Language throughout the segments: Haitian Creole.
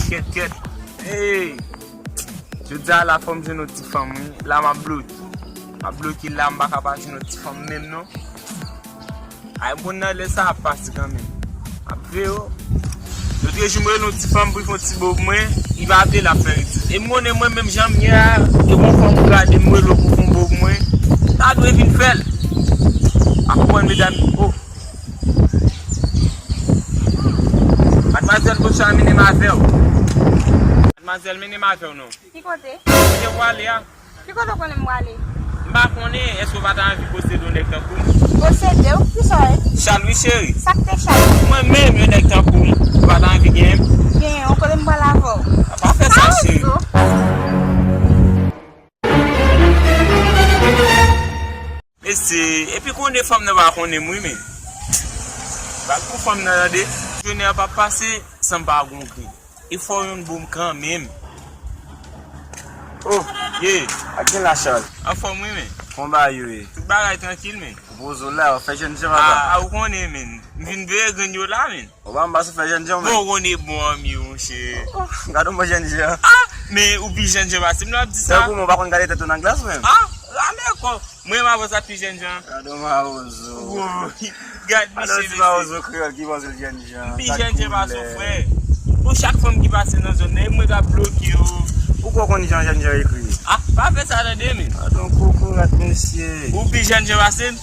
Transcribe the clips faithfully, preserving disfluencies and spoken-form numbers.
Kèt, kèt. Hey! Jodi a la fò m jwenn yon ti fanm, wi. La m ap bloke. M ap bloke la, m pa ka pa jwenn yon ti fanm menm, non. Ay, moun nan lè sa ap pase kanmenm. M ap veye w. Lòt jou m rele yon ti fanm pou l fè yon ti bo pou mwen, li pa vle, l ap fè ridikil. E m konnen mwen menm jan m ye a, e yon fanm ou gade m rele w pou fè yon bo pou mwen, ta dwe vin fè l. Pa konprann medam, oh. Madmwazèl, bonswa, mennen m avè w. Madmwazèl, mennen m avè w non. Ki kote? Kote w prale a? Ki kote w konnen m prale? M pa konnen, èske w pa ta anvi posede yon nèg tankou m? Posede w? Kisa w ye? Chal wi cheri. Sa k te chal? Mwen menm, yon nèg tankou m, ou pa ta anvi genyen m? Genyen, w konnen m prale avè w. A pa fè sa cheri. Mesye, epi konnen fanm nan pa konnen m wi men. Bat pou fanm nan tande. Jounen an p ap pase san m pa gon gri. E fò youn bo m kanmenm. Oh, ye. Ak gen lachal. Anfòm wi men. Kòman bagay yo ye? Tout bagay trankil men. Poze w la, w ap fè jènjan papa. A, ou konnen men. M vin veye grenn yo la men. Ou pa m pase fè jènjan men. Bon, ou konnen bon anmi w monchè. Oh, gade yon bon jènjan. A, men ou pi jènjan pase m lè w ap di sa. Tankou mwen pa konn gade tèt ou nan glas menm. A, rale kò. Mwen m ap sa pi jènjan. Gade yon mawozo. Woy, gade misye mesye. Mawozo kreyòl ki panse l jènjan. M pi jènjan pase w frè. Bon, chak fanm ki pase nan zòn nan, e mwen k ap bloke yo. Ou kwè w konn jan jènjan ekri? A, pa fè sa tande men. Gade yon kokorat mesye. Ou pi jènjan pase m?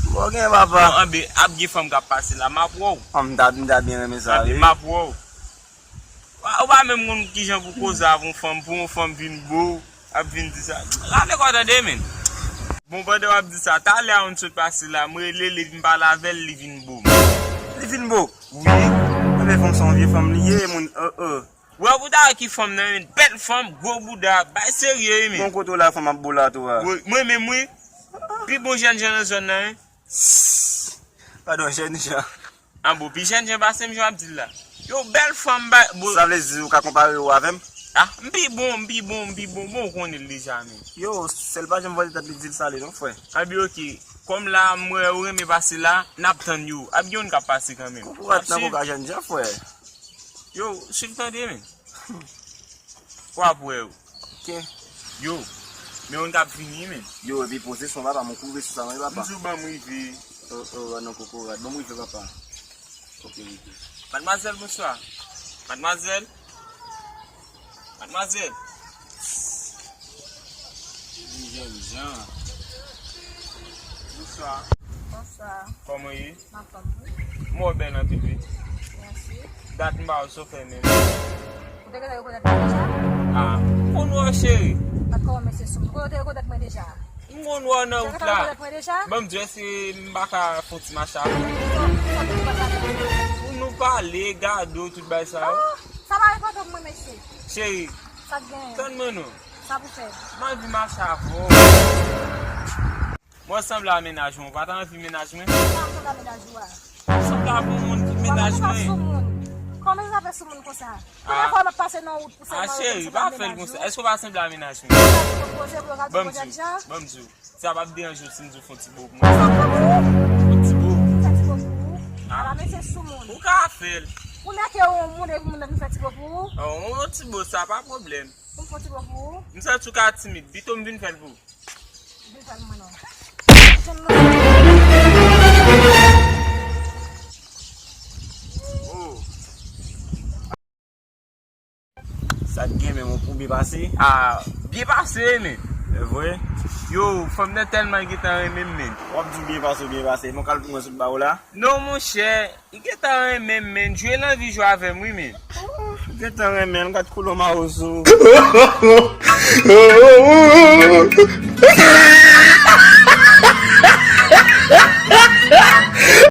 Bon, gen papa. Bon, anben, ap gen fanm k ap pase la, m ap wè w. A, m ta, m ta byen renmen sa wi. Anben, m ap wè w. Ou pa menm konn kijan pou koze avè yon fanm, pou yon fanm vin bo w, ap vin di sa. Rale kò tande men. Bon, pandan w ap di sa, talè a youn sot pase la, m rele li, m pale avè l, li vin bo m. Li vin bo w? Wi. Anben fanm sa yon vye fanm li ye, moun, oh, oh. Wè pou ta wè ki fanm nan men, bèl fanm, gwo bouda, bay serye wi men. Bon kote w la fanm ap bo w la tou a? Wi, mwen menm wi. Pi bon jènjan nan zòn nan wi. Gade yon jènjan. An bon, pi jènjan pase m jan w ap di l la. Yo, bèl fanm ba, bon. Sa vle di ou ka konpare ou avè m? A, m pi bon, m pi bon, m pi bon, bon, ou konnen l deja men. Yo, sèl pa janm vòlè tèt li di l sale non frè. Anben oke, kòm la m wè ou renmen pase la, n ap tann yo. Ap gen youn k ap pase kanmenm. Kokorat nan koka jènjan frè. Yo, swiv tande men. W ap wè yo. Oke. Yo, men youn k ap vini men. Yo, epi poze son papa, mwen kouri sou sa mwen papa. M di w ban m rive. Oh, oh, non kokorat, ban m rive papa. Oke, oke. Madmwazèl, bonswa. Madmwazèl. Madmwazèl. Jènjan. Bonswa. Bonswa. Kòman w ye? M anfòm wi. M wè w bèl anpil wi. Mèsi. Dat m pa wè w, sa w fè menm? Ou te gentan rekonèt mwen deja? A, m konn wè w cheri. Pa t kòman mesye sou mwen. Kote w te rekonèt mwen deja? M konn wè w nan wout la. Ou te gentan rekonèt mwen deja? Ban m di w, èske m pa ka fè yon ti mache avè w? Sa, sa w te di mache avè w? Pou nou pale, gade w, tout bagay sa yo. Oh, sa pa enpòtan pou mwen mesye. Cheri. Sa k genyen? Tann mwen non. Sa pou fè? M anvi mache avè w. Mwen sanble a mennaj mwen, ou pa ta anvi mennaj mwen? Sa m sanble a mennaj ou a? Ou sanble avè yon moun ki mennaj mwen. Kòman sa fè sou moun konsa? Konbyen fwa m ap pase nan wout pou sèlman rekonèt m se pa mennaj ou? A cheri, pa fè l konsa. Èske w pa sanble a mennaj mwen? Ban m di w, ban m di w. Sa p ap deranje w si m di w fè yon ti bo pou mwen? Sa fè pou ou? Yon ti bo. Fè ti bo pou ou? A. Ala mesye sou moun. Ou ka fè l. Ou nèke yon moun epi moun nan vin fè ti bo pou ou? Yon ti bo sa pa pwoblèm. Pou m fè yon ti bo pou ou? M santi w ka timid. Pito m vin fè l pou ou. Vin fè l mwen non. Jwenn nou. Oh. Sa k gen men, mon kou byen pase? A, byen pase men. E vre? Yo, fanm nan tèlman gentan renmen m men. W ap di w byen pase, w byen pase. Bon, kal pou mwen sot ba w la. Non monchè, li gentan renmen m men. Jwe l anvi jwe avè m wi men. Oh, gentan renmen l, gad koulè mawozo.